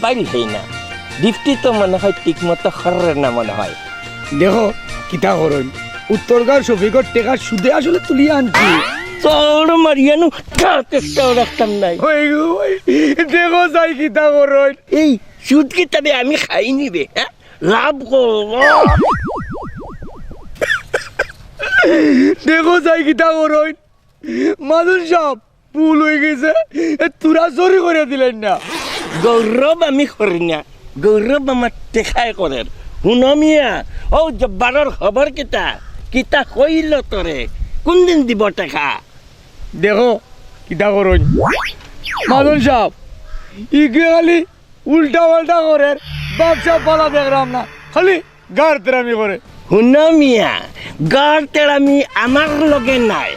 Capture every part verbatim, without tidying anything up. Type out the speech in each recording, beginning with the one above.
বাইল হয় না। ডিউটি তো মনে হয় ঠিক মতো করে না মনে হয়। দেখো, কিতা করইন, উত্তরগাঁওর শফিকর টেকা সুদে আসলে তুলিয়া আনছি। চড় মারিয়ানু, দাঁত একটাও রাখতাম নায়। ওই গো, ওই, দেখো যাই কিতা করইন। এই সুদ কিতাবে আমি খাইনি বে, হ্যাঁ? লাভ করবো। দেখো যাই কিতা করইন। মাদন সাব, ভুল অই গেছে, এ তুরা চুরি করিয়া দিলাইন না। গৌরব আমি করি না, গৌরব আমার টেকায় করের। হুনো মিয়া, ও জব্বারর খবর কিতা? কিতা কইল তোরে? কোন দিন দিব টেকা? দেখো, কিতা করইন। মাদন সাব, ইগে খালি উল্টা পাল্টা করের, বাপ সাব বালা দেখরাম না, খালি গার তেরামি করে। হুনো মিয়া, গার তেরামি আমার লগে নাই।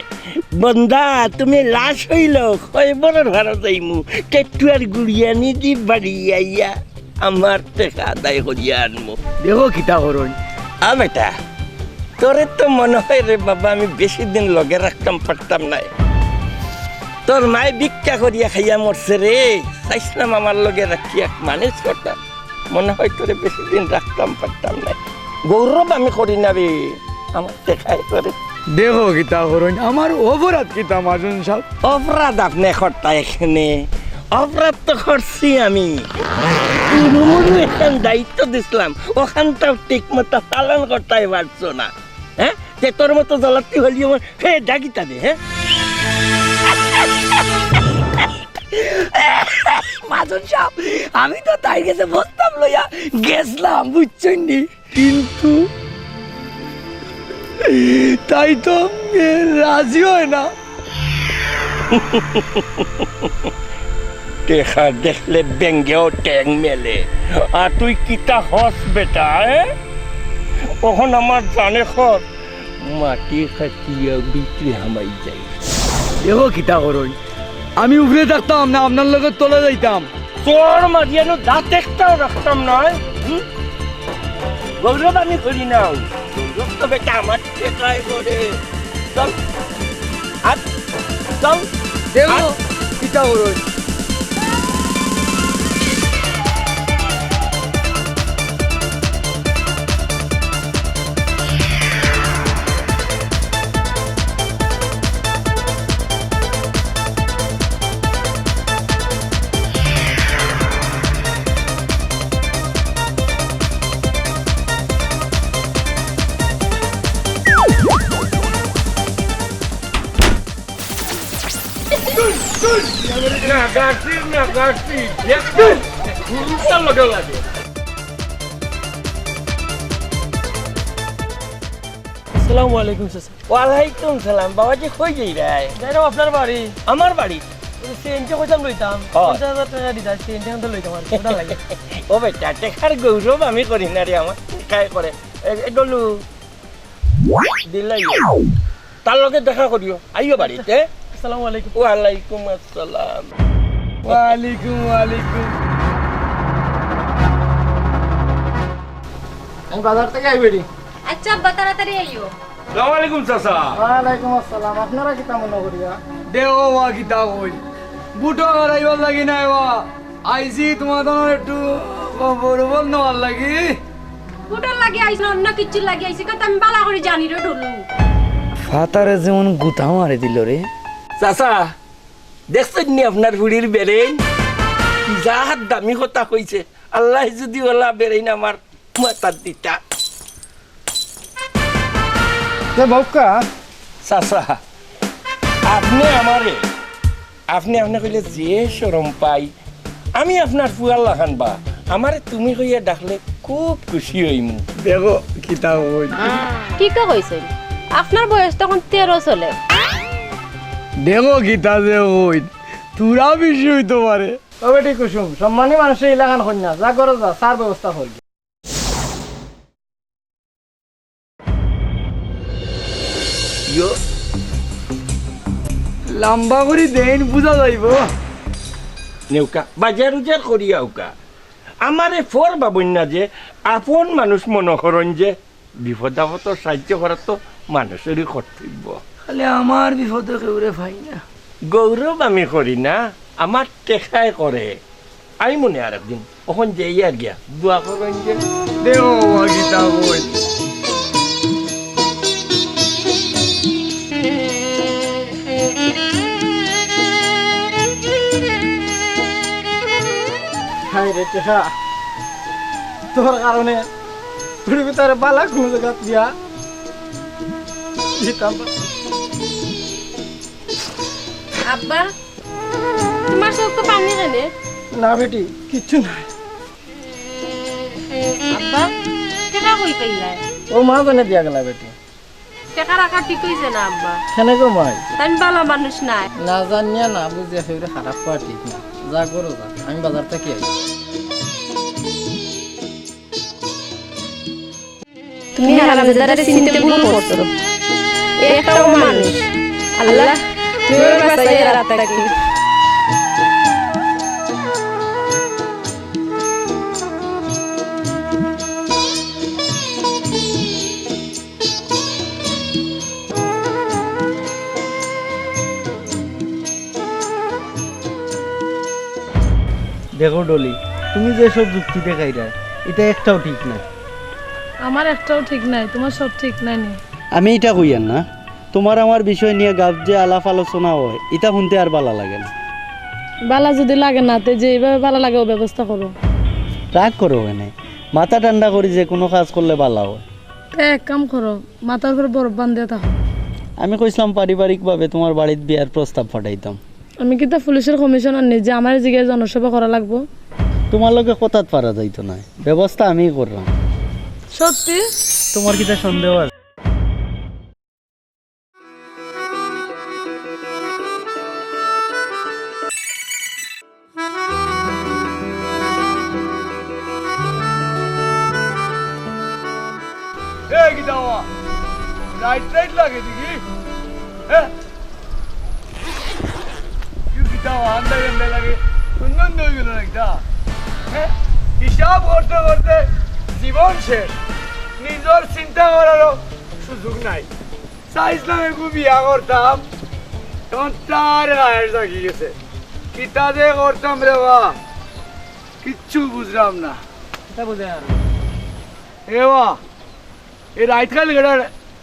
বন্দা, তুমি লাশ অইল, কয়বরর ভাড়া যাইমু, টেটুয়ার গুড়িয়ানি দি বাড়ি আইয়া আমার টেকা আদায় করিয়া আনমু। দেখো কিতা করইন। আ বেটা, তোরে তো মনে হয় রে বাবা, আমি বেশি দিন লগে রাখতাম পারতাম নায়। তোর মায় ভিক্ষা করিয়া খাইয়া মরছে রে, চাইছিলাম আমার লগে রাখিয়া মানুষ করতাম। মনে হয় তোরে বেশি দিন রাখতাম পারতাম নায়। গৌরব আমি করি না রে, আমার টেকায় করে। দেখো কিতা করইন, আমার অপরাধ কিতা মাদন সাব? অপরাধ আপনে করতা এখানে, অপরাধ তো করছি আমি। উরুমুরু এখান দায়িত্ব দিছিলাম, ওখানটাও ঠিক মতো পালন করতায় পারছো না। হ্যাঁ, যে তোর মতো জ্বালাতি হলি আমার হে ডাকিতা দে, হ্যাঁ? মাদন সাব, আমি তো তাই গেছে বস্তাম লইয়া গেছলাম, বুঝছইন নি? কিন্তু তাই তো, এ, রাজি হয় না। টেকা দেখলে বেঙ্গেও টেং মেলে। আর তুই কিতা হস বেটা, এ? অখন আমার জানে খর, মাটি খাটিয়া বিচি হামাই যাই। দেখো কিতা করইন, আমি উপরে থাকতাম না, আপনার লগে তলে যাইতাম। চড় মারিয়ানু দাঁত একটাও রাখতাম নায়। হুম? গৌরব আমি করি না। গৌরব তো বেটা আমার টেকায় করে। চল। আর চল। দেখো, আর কিতা করইন। না, গাছি, না, গাছি। দেখো, গুরুটা লগে লাগে। আসসালামু আলাইকুম, চাচা। ওয়ালাইকুম সালাম। বাবাজি, কই যাইরায়? যাইরাম আপনার বাড়ি। আমার বাড়ি? ওই সিএনজি কইতাম লইতাম। ও। পঞ্চাশ হাজার টেকা দিতা, সিএনজি আনতে লইতাম আর কি, ওটা লাগে। ও বেটা, টেকার গৌরব আমি করি না রে, আমার টেকায় করে। এ, এ, ডলু, দিলাই। তার লগে দেখা করিও, আইও বাড়িতে। আসসালামু আলাইকুম। ওয়ালাইকুম আসসালাম। ওয়ালাইকুম, ওয়ালাইকুম। আমি বাজার থাকি আই বেটি। আচ্ছা আব্বা, তাড়াতাড়ি আইও। আসসালামু আলাইকুম চাচা। ওয়ালাইকুম আসসালাম। আপনারা কিতা মনো করিয়া? দেখো বা কিতা কই। বুটো হারাইবার লাগি নায় বা। আইছি তোমার একটু খবর নেওয়ার লাগি। বুটোর লাগি আইছি না, অন্য কিচ্ছুর লাগি আইছি, কথা আমি বালা করি জানি রে ঢুলু। ফাতারে যেমন গুতা মারি দিল রে। চাচা, দেখছইন নি আপনার ফুড়ির বেরেইন? কি জাত দামি কথা কইছে। আল্লায় যুদি ওলা বেরেইন আমার মাথাত দিতা। তে বউক্কা? চাচা, আপনে আমারে, আপনে, আপনে কইলে যে শরম পাই, আমি আপনার ফুয়ার লাখান বা, আমারে তুমি কইয়া ডাকলে খুব খুশি অইমু। দেখো, কিতা কইন। কিতা কইছইন? আপনার বয়স তখন তেরো চলে। দেখো, কিতা যে কইন, তুরা বেশি অইতো পারে। ও বেটি কুসুম, সম্মানী মানুষে ইলাখান কইন না, যা করো যা, চার ব্যবস্থা করি। ইয়ো। লম্বা করি দেইন বুঝা যাইব। নেউক্কা, বাজার উজার করি আউক্কা। আমারে ফর ভাবইন না যে আপন মানুষ মনো করইন যে বিপদ আপদর সাহায্য করা তো মানুষেরই কর্তব্য। খালি আমার বিপদে কেউরে পাই না। গৌরব আমি করি না, আমার টেকায় করে। আইমুনে আরেকদিন। অখন যাইয়ার গিয়া, দোয়া করইন যে। দেও বাবা, কিতা কই। হায় রে টেকা, তোর কারণে পৃথিবীত আর বালা কুনু জাগাত বিয়া দিতাম না। আব্বা, তুমার চউখো পানি কেনে? না বেটি, কিচ্ছু নাই। আব্বা, টেকা কই পাইলায়? ও মা জানে দিয়া গেলা বেটি। টেকা রাখা ঠিক অইছে না আব্বা। কেনে গো মাই? তাইন বালা মানুষ নায়। না জানিয়া না বুঝিয়া কেউরে খারাপ কওয়া ঠিক না। যা করো যা, আমি বাজার থাকি আই। তুমি হারামজাদারে চিনতে ভুল করছো। একটাও মানুষ। আল্লাহ, তুমি ওরে বাঁচাইয়া রাখ থাকি। দেখো ডলি, তুমি যে সব যুক্তি দেখাইরায়, ইটা একটাও ঠিক নায়। আমার একটাও ঠিক নাই, তুমার সব ঠিক নাই নি? আমি ইটা কইয়ার না, তুমার আমার বিষয় নিয়া গাঁওত যে আলাপ আলোচনা অয়, ইটা হুনতে আর বালা লাগে না। বালা যুদি লাগে না, তে যেভাবে বালা লাগে অউ ব্যবস্থা করো। রাগ করো কেনে? মাথা ঠান্ডা করি যে কুনু কাজ করলে বালা অয়। তে এক কাম করো, মাথার উপরে বরফ বান্ধিয়া থাকো। আমি কইছলাম পারিবারিকভাবে তুমার বাড়িত বিয়ার প্রস্তাব পাঠাইতাম। আমি কিতা পুলিশর কমিশনার নি যে আমারে জিগাইয়া জনসভা করা লাগবো? তুমার লগে কথাত পারা যাইতো নায়, ব্যবস্থা আমিউ কররাম। সত্যি? তুমার কিতা সন্দেহ আছে? এ, কিতা বা? লাইট টাইট লাগে দেখি? হ্যাঁ? ইউ কিতা বা? আন্দাই আন্দাই লাগে। সুন্দর অই গেল না কিতা? হ্যাঁ? হিসাব করতে করতে জীবন শেষ। নিজর চিন্তা করারও সুযোগ নাই। চাইছলাম এগু বিয়া করতাম, অখন তার গায়ের জাগি গেছে। কিতা যে করতাম রে বা, কিচ্ছু বুঝরাম না। কিতা বুঝে আর? এ বা, এই রাইত কাল গেটার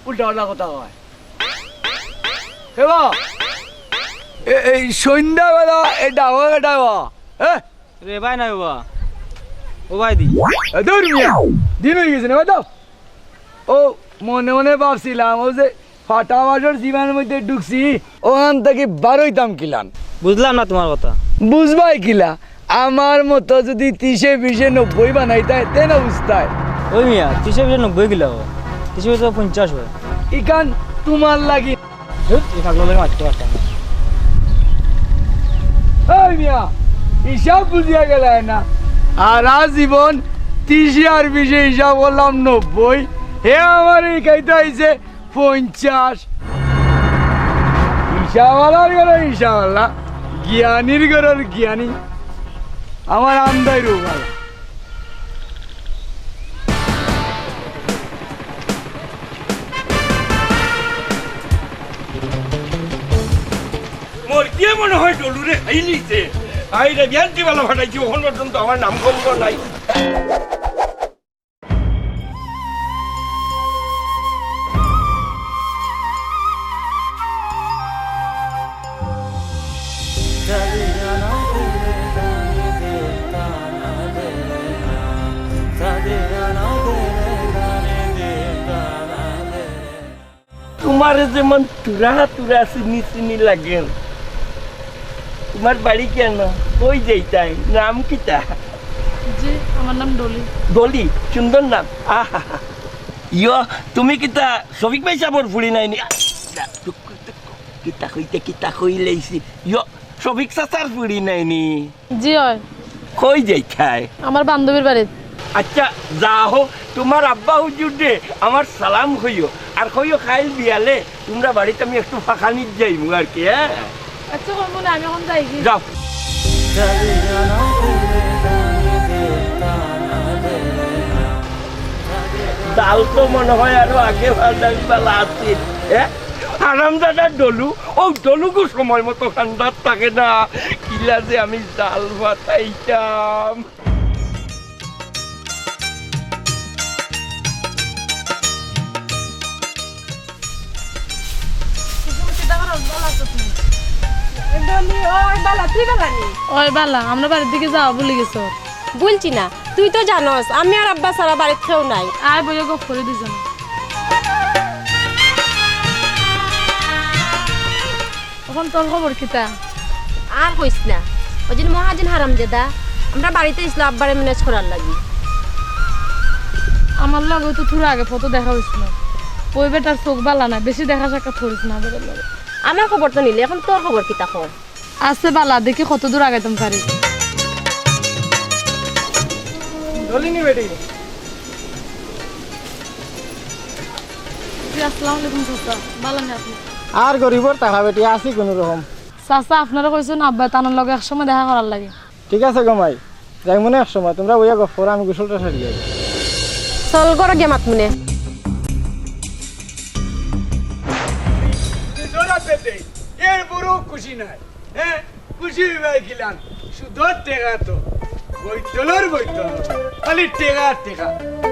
উল্টা পাল্টা কথা কয়। এ বা, এ-, এই সন্ধ্যাবেলা এই ডাঙর বেটা বা, হ্যাঁ? রে ভাই নাই বা, ও ভাই দি। এ দূর মিয়া, দিন অই গেছে না বা, দাও। ও, মনে মনে ভাবছিলাম, অউ যে ফাটা বাঁশর জিবার মধ্যে ঢুকছি, অখান থাকি বারইতাম কিলান। বুঝলাম না তুমার কথা। বুঝবায় কিলা? আমার মতো যুদি তিশে বিশে নব্বই বানাইতায়, তে না বুঝতায়। ওই মিয়া, তিশে বিশে নব্বই কিলা অয়? তিশে বিশে তো পঞ্চাশ অয়। ইখান তুমার লাগি ধুর, এই পাগলা লগে মাততে পারতাম না। এই মিয়া, হিসাব বুঝিয়া গেলায় না। আর আজীবন তিশে আর বিশে হিসাব করলাম নব্বই। হে আমারে হিকাইতে আইছে পঞ্চাশ। হিসাবআলার ঘরর হিসাবআলা, জ্ঞানীর ঘরর জ্ঞানী। আমার আন্দাই রোগ আলা। মোর কিয়ে মনে হয় ডলুরে খাইলিছে। আইরে বিয়ান্তি বালা ফাটাইছি, অখন পর্যন্ত আমার নাম গন্ধ নাই। তুমারে যেমন তুরা তুরা চিনি চিনি লাগের, তুমার বাড়ি কেন? কই যাইতায়? নাম কিতা? জি, আমার নাম ডলি। ডলি, সুন্দর নাম। আহা, ইয়ো, তুমি কিতা শফিক ভাই সাবর ফুড়ি নায়নি? কিতা কইতে কিতা কইলাইছি। ইয়ো, শফিক চাচার ফুড়ি নায়নি? জি অয়। কই যাইতায়? আমার বান্ধবীর বাড়িত। আচ্ছা, যাও, তুমার আব্বা হুজুররে আমার সালাম কইও, আর কইও কাইল বিয়ালে তুমরার বাড়িত আমি একটু ফাঁকানিত যাইমু আর কি, হ্যাঁ? আচ্ছা, কইমু না, আমি অখন যাইগি। যাও। ডাল তো মনে হয় আরো আগে ফাটানি বালা আছিল, হ্যাঁ? হারামজাদা ডলু, অউ ডলুগু সময় মতো ঠান্ডা থাকে না, কিলা যে আমি জাল ফাটাইতাম। ডলি, ওই বালা, তুই বালা নি? ওই বালা, আমরা বাড়ির দিকে যাওয়া ভুলি গেছো। ভুলছি না, তুই তো জানোস আমি আর আব্বা ছাড়া বাড়িত কেউ নাই। আয় বইয়া গপ করি দুইজনে। অখন তোর খবর কিতা? আর কইস না, ওই দিন মহাজন হারামজাদা আমরা বাড়িত আইছিল আব্বারে ম্যানেজ করার লাগি। আমার লগে তো থুড়া আগে ফটো দেখা অইছিল। ওই বেটার চোখ বালা না, বেশি দেখা সাক্ষাৎ করিস না বেটার লগে। আমার খবর তো নিলে, অখন তোর খবর কিতা ক? আছে বালা, দেখি কত দূর আগাইতাম পারি। ডলি নি বেটি? জি, আসসালামু আলাইকুম চাচা, বালা নি আপনি? আর গরিবর টাকা বেটি, আছি কোনো রকম। চাচা, আপনারে কইছইন আব্বায় তানর লগে এক সময় দেখা করার লাগি। ঠিক আছে গো মাই, যাইমুনে এক সময়, তুমরা বইয়া গপ করো, আমি গোসলটা সারি আই। চল, ঘরো গিয়া মাতমুনে। এর বড় খুশি নাই, হ্যাঁ? খুশি অইবায় কিলান? সুদর টেকা তো, বৈতলর বৈতল, খালি টেকা আর টেকা।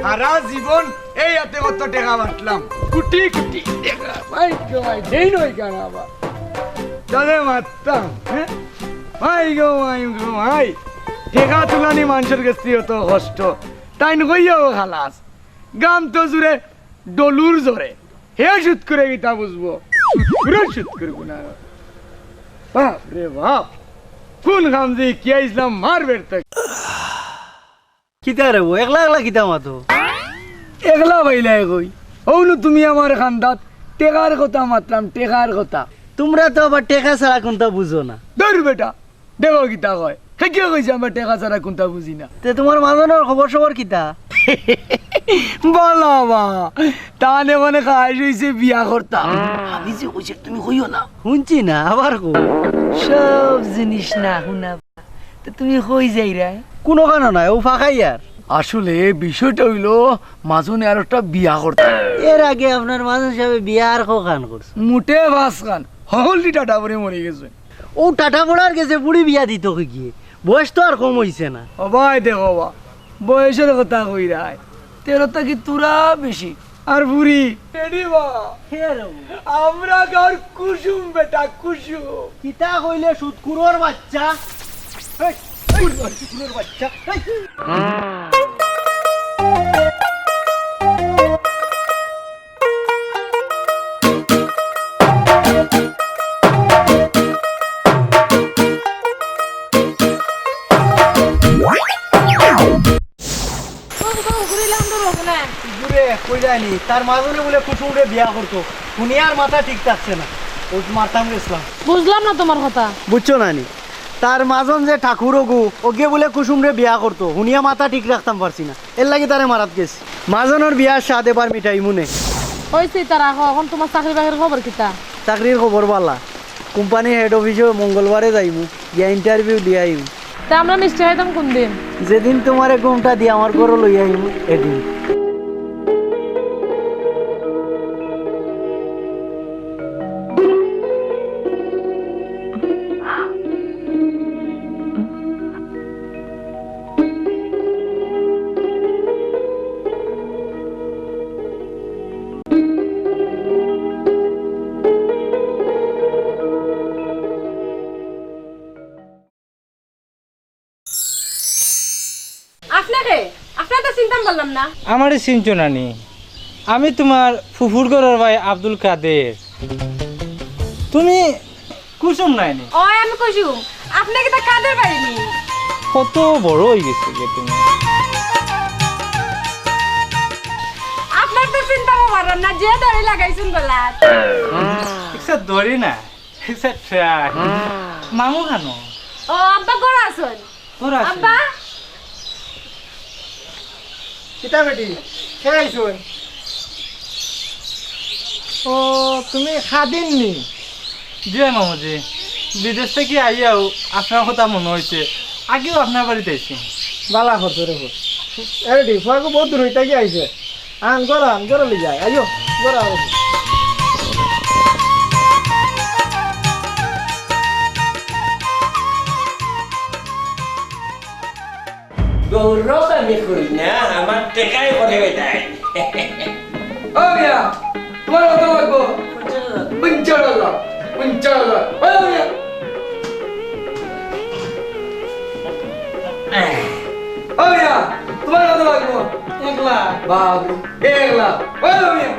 হারা জীবন এই হাতে কত টেকা বাটলাম, কুটি কুটি টেকা। ভাই গো ভাই, দেই নই কেন আবার? তাহলে মারতাম, হ্যাঁ? ভাই গো ভাই গো ভাই, টেকা তুলানি মানষর গেছ থাকি অত কষ্ট, তাইন কইয়াও খালাস। গাম তো জুড়ে ডলুর জোরে। হে সুদ করে কিতা বুঝবো? সুদ করে, সুদ করে গুনা। বাপ রে বাপ। কোন কাম যে কিয়া ইসলাম মার বের থাকি। কিতা রে বো, একলা একলা কিতা মাতো? একলা বাইলাই কই। অউনু তুমি আমার কান্দাত টেকার কথা মাতরাম, টেকার কথা। তুমরা তো আবার টেকা ছাড়া কুনতা বুঝো না। ধুর বেটা, দেখো কিতা কয়। হে কিয়া কইছে আমরা টেকা ছাড়া কুনতা বুঝি না? তে তুমার মাজনর খবর সবর কিতা? বালা বা, তানে মানে খাইশ অইছে বিয়া করতা। আমি যে কইছি তুমি কইও না। হুনছি না, আবার কও। সব জিনিস না হুনা। তে তুমি কই যাইরায়? কুনুখানো নায়, অউ ফাঁকাইয়ার। আসলে বিষয়টা অইলো, মাজনে আরোকটা বিয়া করতা। এর আগে আপনার মাজন সাবে বিয়া আর কখান করছে? মুটে পাঁচখান। হকলটি টাটা পড়ি মরি গেছে। অউ টাটা পড়ার গেছে বুড়ি বিয়া দিতো কই গিয়ে? বয়স তো আর কম অইছে না। ও ভাই দেখো বা, বয়সর কথা কইরায়। তেরো থাকি তুরা বেশি। আর বুড়ি। এডি বা। হে রে বা। আমরা গাঁওর কুসুম বেটা, কুসুম। কিতা কইলে সুদখুরর বাইচ্চা? এই, এই, সুদখুরর বাইচ্চা। এই। ঘুরে, কই যায়নি? তার মাজনে বুলে কুসুমরে বিয়া করতো। হুনিয়া আর মাথা ঠিক থাকছে না। অউ মারতাম গেছলাম। বুঝলাম না তুমার কথা। বুঝছো না নি? তার মাজন যে ঠাকুর অগু, অগিয়ে বুলে কুসুমরে বিয়া করতো। হুনিয়া মাথা ঠিক রাখতাম পারছি না। এরলাগি তারে মারাত গেছি। মাজনর বিয়ার স্বাদ এবার মিটাইমুনে। অইছে, ইতা রাখো। অখন তুমার চাকরি বাকরির খবর কিতা? চাকরির খবর বালা। কোম্পানির হেড অফিসো মঙ্গলবারে যাইমু, গিয়া interview দিয়া আইমু। তে আমরা মিষ্টি খাইতাম কুনদিন? যেদিন তুমারে ঘুমটা দিয়া আমার ঘরো লইয়া আইমু, এদিন। আপনে কে? আপনারে তো চিনতাম পারলাম না। আমারে চিনছো না নি? আমি তুমার ফুফুর ঘরর ভাই আব্দুল কাদের। তুমি কুসুম নায় নি? অয়, আমি কুসুম। আপনে কিতা কাদের ভাই নি? কত বড় অইগেছো গি তুমি। আপনারে তো চিনতাম পারলাম না, যে দড়ি লাগাইছইন গলাত। ইচ্ছা দড়ি না। আচ্ছা, মামু খানো? ও, আব্বা ঘরো আছইন। ঘরো আছইন? আব্বা? কিতা বেটি? কে আইছইন? ও, তুমি খাদিম নি? জি অয় মামুজি, বিদেশ থাকি আইয়াউ আপনার কথা মনো অইছে, আগেউ আপনার বাড়িত আইছি। বালা করছো রে পুত। এ বেটি, ফুয়াগু বউত দূর থাকি আইছে। আন, ঘরো আন, ঘরো লই যাই। আইও, ঘরো আও। গৌরব আমি করি না, আমার টেকায় করে বেটায়। ও মিয়া, তুমার কত লাগবো? পঞ্চাশ হাজার। পঞ্চাশ হাজার, পঞ্চাশ হাজার। ও মিয়া। বাবরে, এক লাখ। ওই লো মিয়া।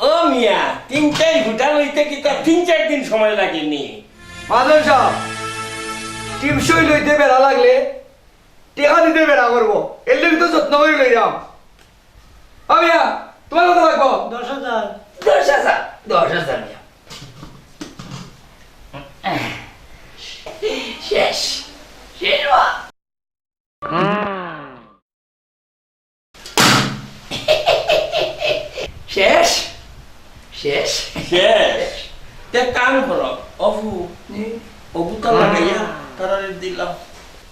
ও মিয়া, তিন চাইর ফুটা লইতে কিতা তিন চাইর দিন সময় লাগেনি? মাদন সাব, টিপ সই লইতে বেড়া লাগলে টেকা দিতে বেড়া করবো, এর লাগি তো যত্ন করি লইরাম। ও মিয়া, তুমার কত লাগবো? দশ হাজার। দশ হাজার, দশ হাজার মিয়া। শেষ, শেষ বা। শেষ? শেষ? শেষ? তে কাম করো, অফু, অফুটা লাগাইয়া তারারে দিলাম।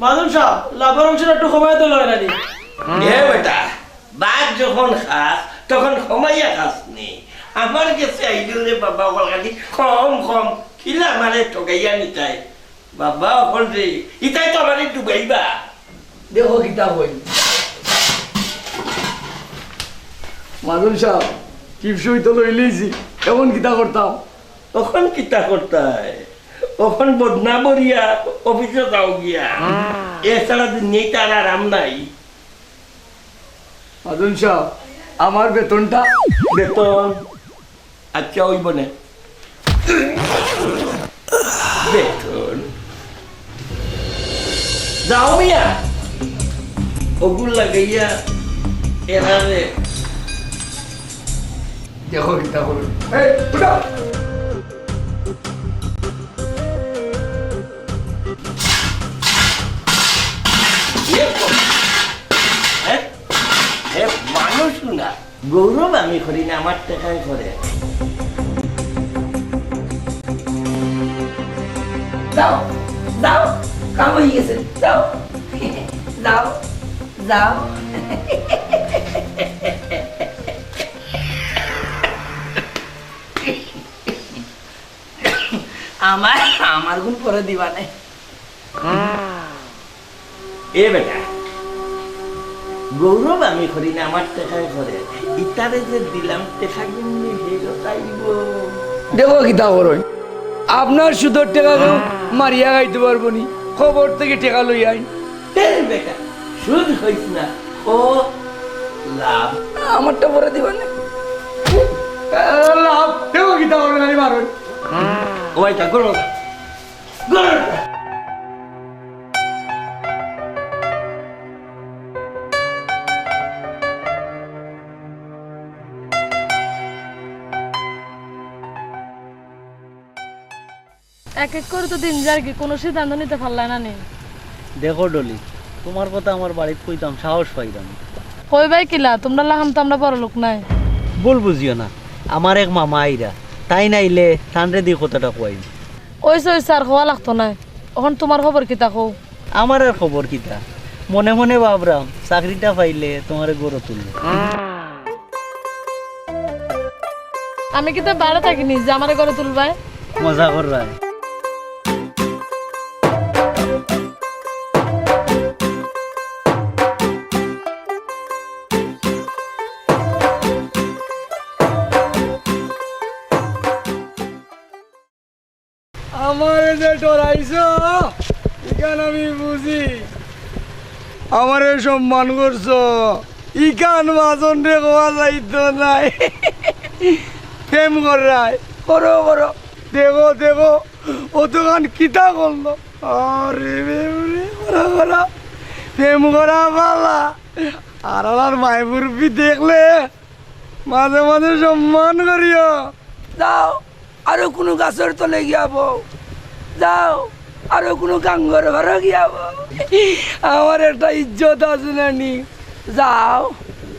মাদন সাব, লাভর অংশটা একটু কমাই দিলে অয় না নি? এ বেটা, ভাত যখন খাস, তখন কমাইয়া খাস নি। আমার গেছে আইলে রে বাবা, অকল খালি কম কম, কিলা আমারে ঠগাইয়া নিতায়। বাবা, অখন রে, ইতায় তো আমারে ডুবাইবা। দেখো কিতা কই। মাদন সাব, টিপ সই তো লইলিছি, অখন কিতা করতাম? অখন কিতা করতায়? অখন বদনা বরিয়া অফিসো যাও গিয়া। এছাড়া দুনিয়াত আর আরাম নাই। মাদন সাব, আমার বেতনটা? বেতন? আচ্ছা, অইবো নে। বেতন। যাও মিয়া। অগুর লাগাইয়া এরারে। দেখো কিতা করো। এই, উঠো। এ, এ, এ, মানুষ না। গৌরব আমি করি না, আমার টেকায় করে। যাও, যাও, কাম অই গেছে, যাও, যাও, যাও। আমার, আমার গুন পরে দিবা নে। এ বেটা, গৌরব আমি করি না, আমার টেকায় করে। ইতারে যে দিলাম, টেকা কিন্তু ফেরত আইবো। দেখো কিতা করইন, আপনার সুদর টেকা কেউ মারিয়া খাইতে পারবো নি? কবর থাকি টেকা লই আইন। এ বেটা, সুদ কইস না, ও লাভ। আমারটা পরে দিবা নে। এ, লাভ, দেখো কিতা করইন, খালি মারইন। ও ভাই, তা করো। এক এক করি তো দিন যারগি, কুনু সিদ্ধান্ত নিতে পারলায় না নি। দেখো ডলি, তুমার কথা আমার বাড়িত কইতাম সাহস পাইরাম না। কইবায় কিলা, তুমরার লাখান তো আমরা বড়লোক নায়। ভুল বুঝিও না, আমার এক মামা আইরা, তাইন আইলে তানরে দি কথাটা কইমু। অইছে, অইছে, আর কওয়া লাগতো নায়। অখন তুমার খবর কিতা কও? আমার আর খবর কিতা? মনে মনে ভাবরাম, চাকরিটা পাইলে তুমারে ঘরো তুলমু। আমি কিতা বারে থাকি নি যে আমারে ঘরো তুলবায়? মজা কররায়। আমারে যে ডরাইছো, ইখান আমি বুঝি। আমারে সম্মান করছো, ইখান মাজনরে কওয়া যাইতো নায়। প্রেম কররায়, করো, করো। দেখো, দেখো, অতখান কিতা করলো? আরে বেবরে, করা, করা। প্রেম করা বালা। আর আমার মাই মুরব্বি দেখলে মাঝে মাঝে সম্মান করিও। যাও, আরো কুনু গাছর তলে গিয়া বও। যাও, আরো কুনু গাঙ্গর পারো গিয়া বও। আমার একটা ইজ্জত আছে না নি? যাও,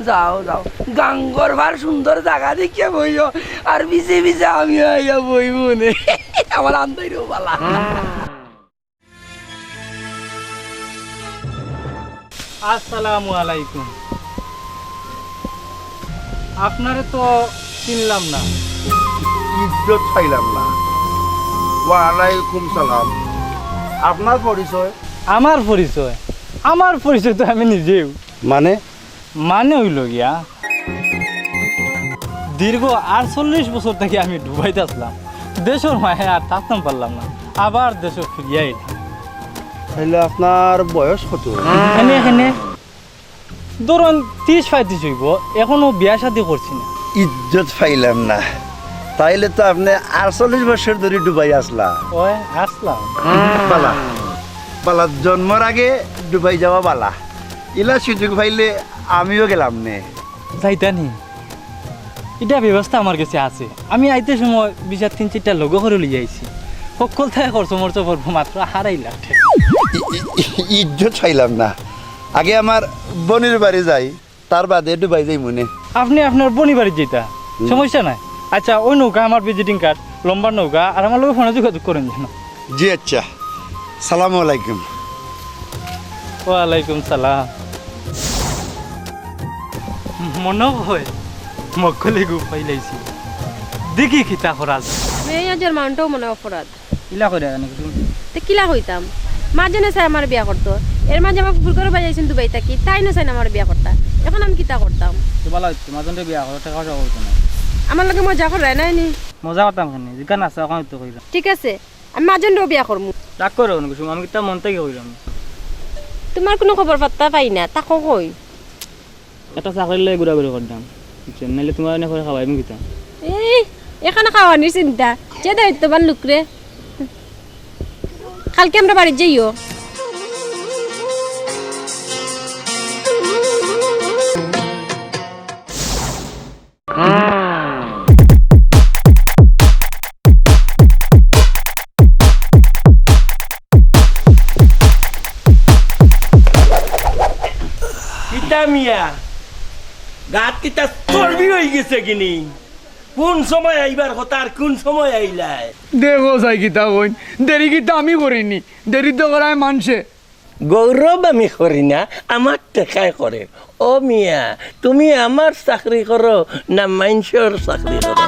যাও, যাও। গাঙ্গর পার সুন্দর জাগা দেখিয়া বইও। আর পিছে পিছে আমিও আইয়া বইমু নে। আমার আন্দাইরও বালা। আসসালামু আলাইকুম। আপনারে তো চিনলাম না। ইজ্জত পাইলাম না। ওয়ালাইকুম সালাম। আপনার পরিচয়? আমার পরিচয়? আমার পরিচয় তো আমি নিজেউ। মানে? মানে অইলো গিয়া, দীর্ঘ আটচল্লিশ বছর থাকি আমি ডুবাইত আছলাম, দেশর মাঝে আর থাকতাম পারলাম না, আবার দেশো ফিরিয়া আইলাম। তাইলে আপনার বয়স কত? এনে, এনে, ধরুন, ত্রিশ পঁয়ত্রিশ অইবো, এখনো বিয়া শাদী করছি না। ইজ্জত পাইলাম না। তাইলে তো আপনে আটচল্লিশ বছর ধরি ডুবাই আছলা। ওই, আছলাম। বালা, বালা, জন্মর আগে ডুবাই যাওয়া বালা। ইলা সুযোগ পাইলে আমিও গেলাম নে। যাইতা নি? ইটা ব্যবস্থা আমার গেছে আছে। আমি আইতে সময় বিচার তিন চাইরটা লগে করি লইয়া আইছি। হক্কলতায় খরচ মরচ পড়বো মাত্র আড়াই লাখ টেকা। ই-, ই-, ই-, ইজ্জত পাইলাম না। আগে আমার বইনর বাড়ি যাই, তার বাদে ডুবাই যাইমু নে। আপনে আপনার বইনর বাড়ি যাইতা? হুম। সমস্যা নাই। আচ্ছা, ওই নৌকা আমার visiting card, লম্বা নৌকা, আর আমার লগে ফোনে যোগাযোগ করইন যেন। জি আচ্ছা, সালামু আলাইকুম। ওয়ালাইকুম সালাম। মনো অয়, মক্কলে গু পাইলাইছি। দেখি কিতা করা যায়। মেয়ে জন্মানটাও মনে অপরাধ। ইলা কইরা কেনে কিছু? তে কিলা কইতাম? মাজনে চায় আমার বিয়া করতো। এর মাঝে আমার ফুফুর ঘরর ভাই আইছইন দুবাই থাকি, তাইনও চাইন আমার বিয়া করতা। এখন আমি কিতা করতাম? তো বালা অইতো, মাজনরে বিয়া করো, টেকা পয়সা অইতো না। আমার লগে মজা কররায় নায় নি? মজা করতাম কেনে? যেখান আছে, ওখান তো কইলাম। ঠিক আছে, আমি মাজনরেও বিয়া করমু। রাগ করো না কুসুম, আমি কিতা মন থাকি কইলাম। তুমার কুনু খবর পাত্তা পাই না, থাকো কই? একটা চাকরির লাগি ঘুরাঘুরি করতাম, বুঝছো? নাইলে তুমার অনে করে খাওয়াইমু কিতা? এই, এখান খাওয়ানির চিন্তা, যে দায়িত্ববান লোক রে। কালকে আমরার বাড়িত যাইও। কিতা মিয়া, গাত কিতা চর্বি অইগেছে কিনি? কুন সময় আইবার কথা আর কুন সময় আইলায়? দেখো চাই কিতা কইন, দেরি কিতা আমি করিনি, দেরি তো করায় মানষে। গৌরব আমি করি না, আমার টেকায় করে। ও মিয়া, তুমি আমার চাকরি করো না মাইনষর চাকরি করো?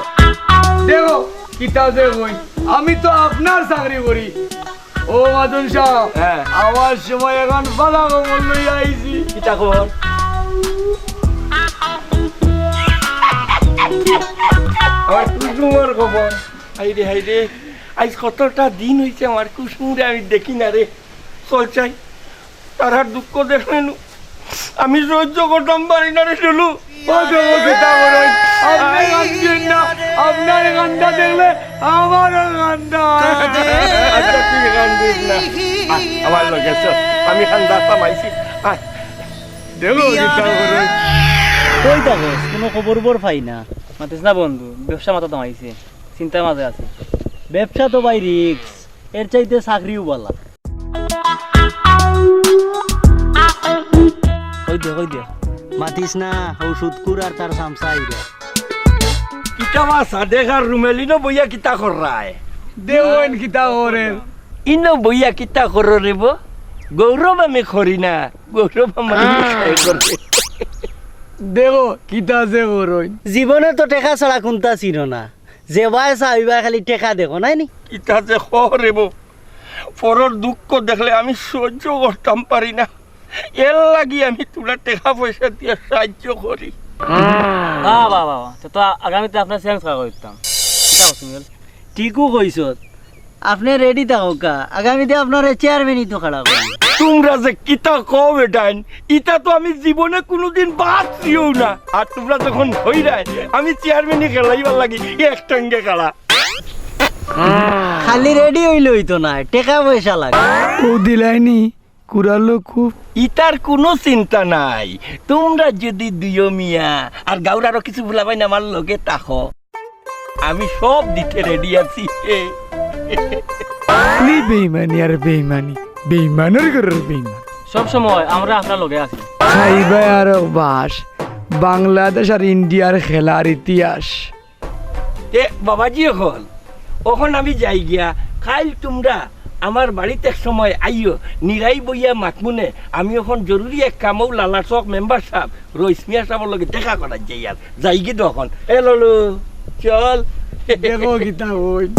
দেখো, কিতা যে কই, আমি তো আপনার চাকরি করি। ও মাজন সাব, হ্যাঁ। আওয়ার সময় এখন বালা খবর লইয়া আইছি। কিতা খবর? আমার কুসুমর খবর। হায়রে, হায়রে, আইজ কতটা দিন অইছে আমার কুসুমরে আমি দেখি না রে। চল চাই, তারার দুঃখ দেখলে নু আমি সহ্য করতাম পারি না রে টুলু। ও দেখো কিতা করইন, আপনে কান্দিয়েন না, আপনার কান্দা দেখলে আমারও কান্দা। আচ্ছা, তুই কান্দিস না। আয়, আমার লগে চল, আমি কান্দা থামাইছি। আয়। দেখো কিতা করইন। কই থাকস? কুনু খবর-উবর পাই না। মাতিস না বন্ধু, ব্যবসা মাথাত আইছে, চিন্তার মাঝে আছি। ব্যবসা তো ভাই risk, এর চাইতে চাকরিউ বালা। কই দে, কই দে। মাতিস না, অউ সুদখুর আর তার চামচা আইরা। কিতা বা সাদেক আর রুমেল ইনো বইয়া কিতা কররায়? দেখইন কিতা করের। ইনো বইয়া কিতা করো রে বো? গৌরব আমি করি না, গৌরব আমার বিষয় করে। দেখো, কিতা যে করইন। জীবনে তো টেকা ছাড়া কুন্তা চিনো না। যেবায় চাও ইবায় খালি টেকা দেখো, নায় নি? কিতা যে কও রে বো, পরর দুঃখ দেখলে আমি সহ্য করতাম পারি না। এর লাগি আমি তুমরার টেকা পয়সা দিয়া সাহায্য করি। বাহ, বাহ, বাহ, বাহ। তে তো আগামীতে আপনার চেয়ারম্যান খাড়া করি দিতাম। কিতা কও সুহেল? ঠিকউ কইছত। আপনে ready থাকউক্কা, আগামীতে আপনারে চেয়ারম্যানই তো খাড়া করি। তুমরা যে কিতা কও বেটাইন, ইতা তো আমি জীবনে কুনুদিন ভাবছিও না। আর তুমরা যখন কইরায়, আমি চেয়ারম্যানি খেলাইবার লাগি এক টাঙ্গে খাড়া। খালি ready অইলে অইতো নায়, টেকা পয়সা লাগে। ও দিলাইনি, কুড়ালো খুব। ইতার কুনু চিন্তা নাই। তুমরা যুদি দুইও মিয়া আর গাউর আরো কিছু ফুলাফাইন আমার লগে থাকো, আমি সব দিতে ready আছি। খালি বেইমানি আর বেইমানি, বেইমানর ঘরর বেইমান। সব সময় আমরা আপনার লগে আছি। খাইবায় আরো বাঁশ, বাংলাদেশ আর ইন্ডিয়ার খেলার ইতিহাস। তে বাবাজি অকল, অখন আমি যাইগিয়া, কাইল তুমরা আমার বাড়িত এক সময় আইও, নিরাই বইয়া মাতমুনে, আমি অখন জরুরি এক কামো লালা চক মেম্বার সাব, রইস মিয়া সাবর লগে দেখা করাত যাইয়ার, যাইগি তো অখন। এ ললু, চল। দেখো কিতা অইল।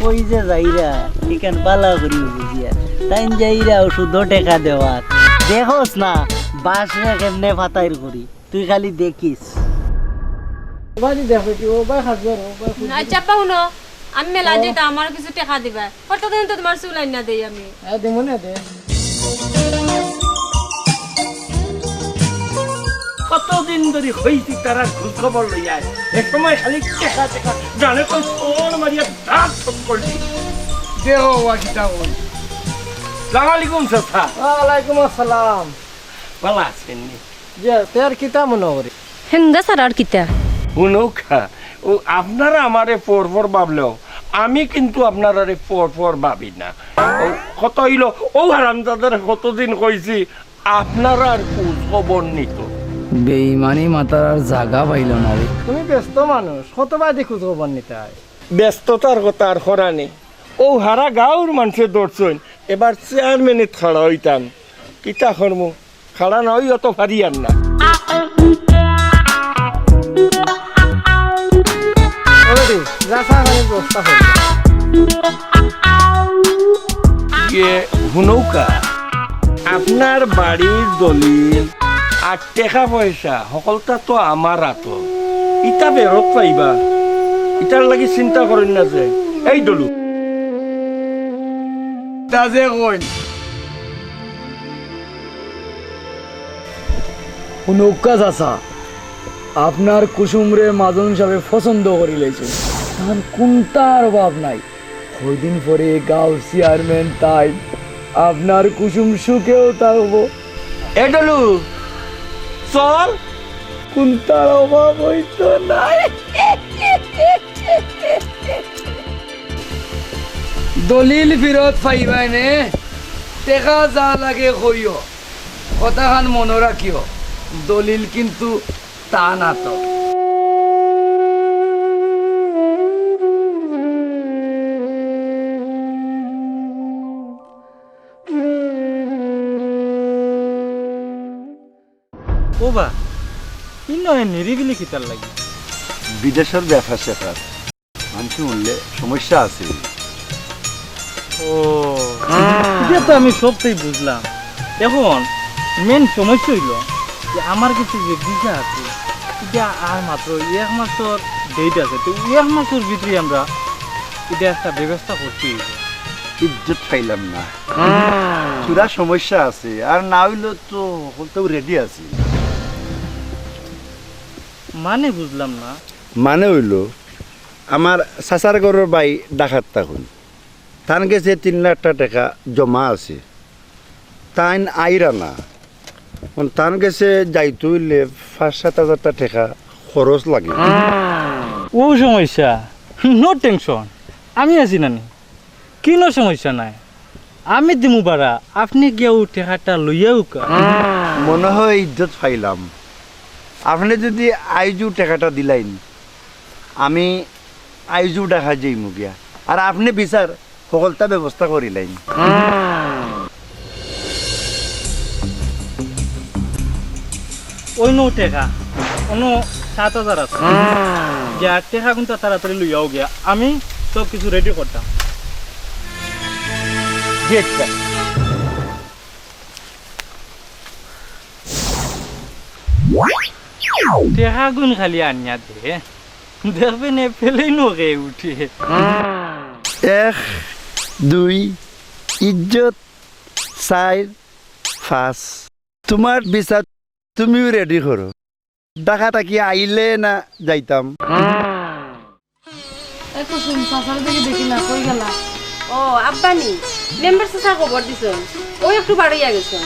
কই যে যাইরা, ইখান বালা করি বুঝিয়া। তাইন যাইরা অউ সুদো টেকা দেওয়াত। দেখোস না, বাঁশরে কেমনে ফাতাইর করি। তুই খালি দেখিস। বাড়ি দেখো কি, ও বাই খাস ধরো, ও বাই খুব আচ্ছা, আব্বা, হুনো, আমি মেলা ও। যেতাম, আমারও কিছু টেকা দিবা। কতদিন তো তুমার চুল আইনা দেই আমি। এ, দিমু না দে। কতদিন ধরি কইছি তারার খোঁজ খবর লইয়া আয়। এক সময় খালি টেকা টেকা, জানে তো ফোন মারিয়া দাঁত সব করলি। দেখো, ওয়া কিতা কই। সালাম আলাইকুম চাচা। ওয়ালাইকুম আসসালাম। ভালা আছইন নি? জি, তে আর কিতা মনো করি? হেন্দা ছাড়া আর কিতা? হুনউক্কা, অউ আপনারা আমারে পর পর ভাবলেও আমি কিন্তু আপনারারে পর পর ভাবি না। অউ কথা অইলো, অউ হারামজাদারে কতদিন কইছি আপনারার খোঁজ খবর নিতো। বেইমানি মাতার আর জাগা পাইলো না রে। তুমি ব্যস্ত মানুষ, কতবাদি খোঁজ খবর নিতায়? ব্যস্ততার কথা আর করা নি। অউ হারা গাউর মানষে ধরছইন, এবার চেয়ারম্যানিত খাড়া অইতাম। কিতা করমু? খাড়া না অইয়া তো পারিয়ার না। ওরে, যা চা পানির ব্যবস্থা করি। ইয়ে, হুনউক্কা, আপনার বাড়ির দলিল আর টেকা পয়সা হকলতা তো আমার আতো। ইতা ফেরত পাইবা, ইতার লাগি চিন্তা করইন না যে। এই ডলু। তা যে কইন। হুনউক্কা চাচা, আপনার কুসুমরে মাজন সাবে পছন্দ করিলাইছে। তান কুন্তার অভাব নাই। কয়দিন পরে গাউর চেয়ারম্যান তাইন, আপনার কুসুম সুখেও থাকবো। এ ডলু, চল। কুন্তার অভাব অইতো নায়। দলিল ফিরত পাইবায় নে, টেকা যা লাগে কইও, কথাখান মনো রাখিও, দলিল কিন্তু তান আতো। ও বা, ইনো এ নিরিবিলি কিতার লাগি? বিদেশর ব্যাপার স্যাপার। মানষে হুনলে সমস্যা আছে। ও, ইটা তো আমি সবটাই বুঝলাম। এখন মেইন সমস্যা অইলো যে আমার কাছে যে ভিসা আছে, ইটা আর মাত্র এক মাসর ডেট আছে, তো এক মাসর ভিতরে আমরা ইটা একটা ব্যবস্থা করতে অইবো। ইজ্জত পাইলাম না। থুড়া সমস্যা আছে, আর না অইলে তো হকলতাউ রেডি আছি। মানে বুঝলাম না। মানে অইলো, আমার চাচার ঘরর ভাই ঢাকাত থাকইন। তান গেছে তিন লাখ টা টেকা জমা আছে, তাইন আইরা না। অখন তান গেছে যাইতে অইলে পাঁচ সাত হাজার টা টেকা খরচ লাগে। অউ সমস্যা, no tension, আমি আছি না নি। কিনো সমস্যা নাই, আমি দিমু ভাড়া, আপনে গিয়া অউ টেকাটা লইয়া আউক্কা। মনো হয় ইজ্জত পাইলাম। আপনে যুদি আইজউ টেকাটা দিলাইন, আমি আইজউ ঢাকা যাইমু গিয়া, আর আপনে ভিসার হকলতা ব্যবস্থা করিলাইন। অউ নেও টেকা, অনো সাত হাজার আছে। গিয়া টেকা কুন্তা তাড়াতাড়ি লইয়া আও গিয়া, আমি সব কিছু রেডি করতাম। জি আচ্ছা। টেকাগুন খালি আনিয়া দে, দেখবে নে পেলেই নগে উঠে। এক, দুই, ইজ্জত, চাইর, পাঁচ। তুমার ভিসা তুমিউ রেডি করো। ঢাকা থাকি আইলে না যাইতাম। এ কুসুম, চাচারে দেখি দেখি না, কই গেলা? ও, আব্বা নি, মেম্বার চাচা খবর দিছইন, অউ একটু বারইয়া গেছইন।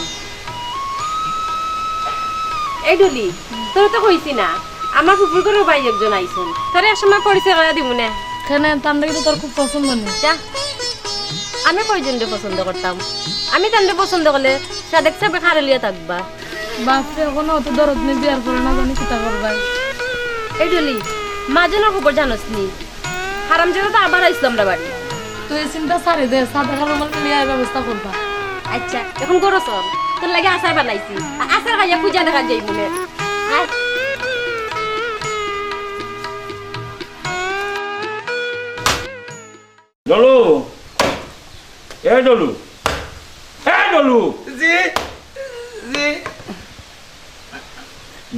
এই ডলি, তোরে তো কইছি না, আমার ফুফুর ঘরর ভাই একজন আইছইন, তোরে এক সময় পরিচয় করাই দিমু নে। কেনে, তানরে কিন্তু তোর খুব পছন্দ নি। যা, আমি কয়জনরে পছন্দ করতাম? আমি তানরে পছন্দ করলে সাদেক সাবে খারে লইয়া থাকবা। বাপরে, অখনো অত দরদ নি বিয়ার পরে না জানি কিতা করবায়। এই ডলি, মাজনর খবর জানস নি? হারামজাদা তো আবার আইছলো আমরার বাড়ি। তুই ই চিন্তা ছাড়ি দে, সাদেক আর রুমাল মিলিয়া ব্যবস্থা করবা। আচ্ছা, অখন ঘরো চল, তোর লাগি আচার বানাইছি, আ-, আচার খাইয়া পূজা দেখা যাইবো নে। আয়। ডলু, এ ডলু, এ ডলু। জি, জি।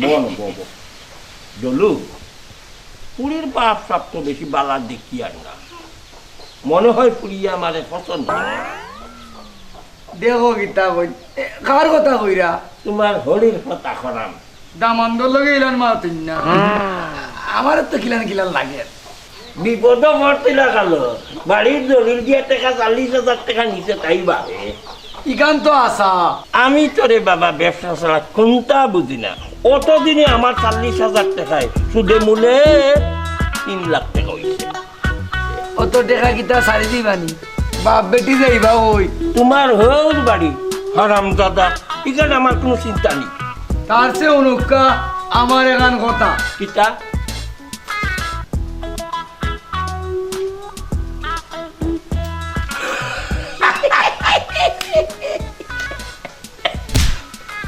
বও না, বও, বও। ডলু, ফুড়ির বাপ সাব তো বেশি বালা দেখিয়ার না। মনো হয় ফুড়িয়ে আমারে পছন্দ করে। দেখো কিতা কই, এ, কার কথা কইরা? তুমার হরির কথা করাম। দামান্দর লগে ইলান মাতইন না। আমারে তো কিলান কিলান লাগে। বিপদো পড়তে না গেল। বাড়ির জরুরি দিয়া টেকা, চল্লিশ হাজার টেকা নিছে, তাই বাড়ে। ইখান তো আছা। আমি তো রে বাবা ব্যবসা ছাড়া কুন্তা বুঝি না। অতদিনে আমার চল্লিশ হাজার টেকায় সুদে মূলে তিন লাখ টেকা অইছে। অত টেকা কিতা ছাড়ি দিবানি? বাপ বেটি যাইবা অই। তুমার হউর বাড়ি, হারামজাদা। ইখান আমার কুনু চিন্তা নাই। তার চেয়ে অনুক্কা আমার এখান কথা। কিতা?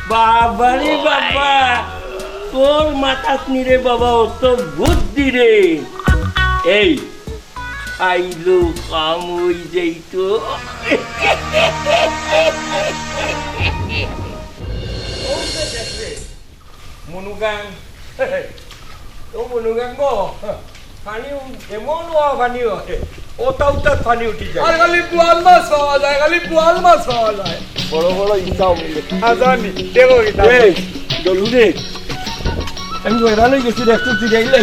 বাবারে বাবা, তোর মাথাত নি রে বাবা অত বুদ্ধি রে। এই, খাইলো কাম অই যাইতো। মনুগাং। ও মনুগাং গো, পানি উ-, এমন ওয়া পানি হয়, ওটা উঠাত পানি উঠি যায়। আর খালি বোয়াল মাছ পাওয়া যায়, খালি বোয়াল মাছ পাওয়া যায়। বড় বড় ইচ্ছা হবে। আজানি, দেখো কিতা। এই, দলু রে, আমি হয়রান অই গেছি, দেখতে তুই দেখলে।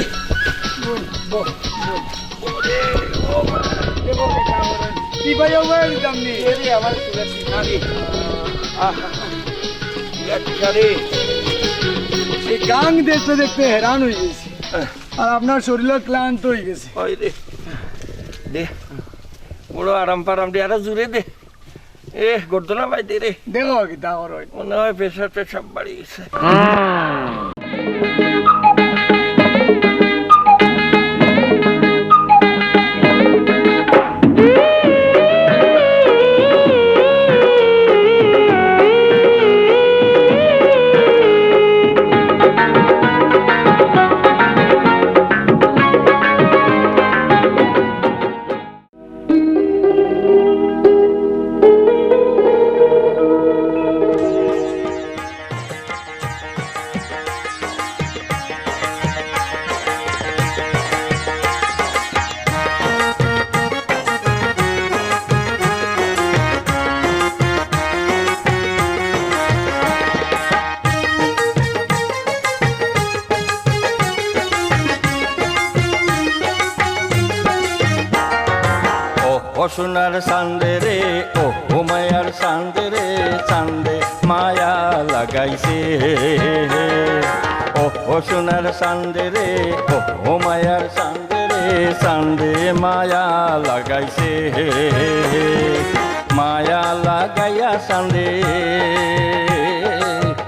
বল, বল, বল। দেখো কিতা করে। কি ভাই, ও ভাই, আমি জানি। এ রে, আমার চুলের সিনারি। আহ, বিরাট বিরাট রে। এই গাং দেখতে দেখতে হয়রান অই গেছি। আর আপনার শরীরও ক্লান্ত অই গেছে। ওই রে, দে, বড় আরাম পারাম দে, আরো জোরে দে। এ, গর্দনা ভাই দে রে। দেখো কিতা করো। মনে হয় প্রেশার টেশার বাড়ি গেছে। ও সোনার চান্দে রে, ও, ও মায়ার চান্দে রে, চান্দে মায়া লাগাইছে। ও, ও সোনার চান্দে রে, ও, ও মায়ার চান্দে রে, চান্দে মায়া লাগাইছে। মায়া লাগাইয়া চান্দে,